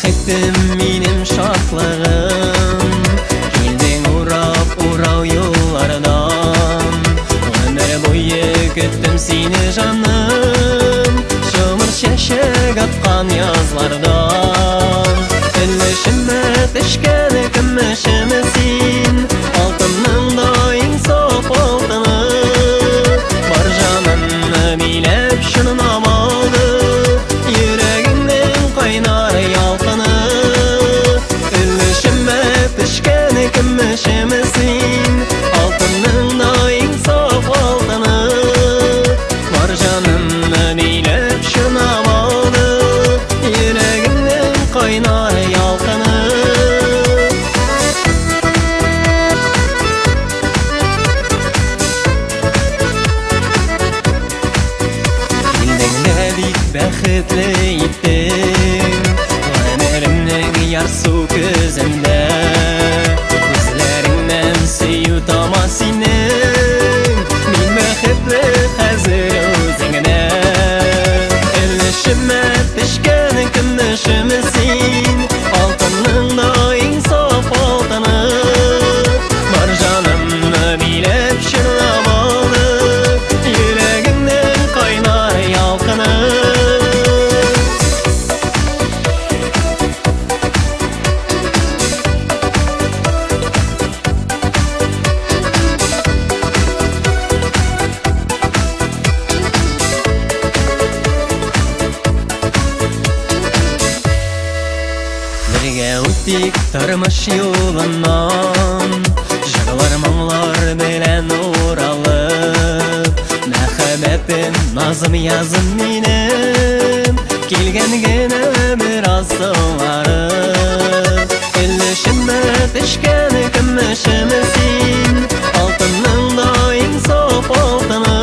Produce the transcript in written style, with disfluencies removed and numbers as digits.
Бәхетем минем шатлыгым, килдең урап урау юллардан. Гомер буе көттем сине, җаным, шомыр чәчәк аткан язлардан. Өлешемә төшкән көмешем син, алтынның да иң саф алтыны. Бар җанымны биләп чорнап алды, йөрәгемнең кайнар ялкыны. Өлешемә төшкән көмешем син, алтынның да иң саф алтыны. Бар җанымны биләп чорнап алды, йөрәгемнең кайнар ялкыны. Килдең дә бик бәхетле иттең, гомеремнең ярсу көзендә. Күзләреңнән сөю тама синең, мин бәхетле хәзер үзеңдә. Өлешемә төшкән көмешем син, алтынның да иң саф алтыны. Бар җанымны биләп чорнап алды, йөрәгемнең кайнар ялкыны. Бергә үттек тормыш юлыннан, җырлар моңлар белән уралып. Мәхәббәтем, назым, язым минем, килгән генә бераз соңарып. Өлешемә төшкән көмешем син, алтынның да иң саф алтыны.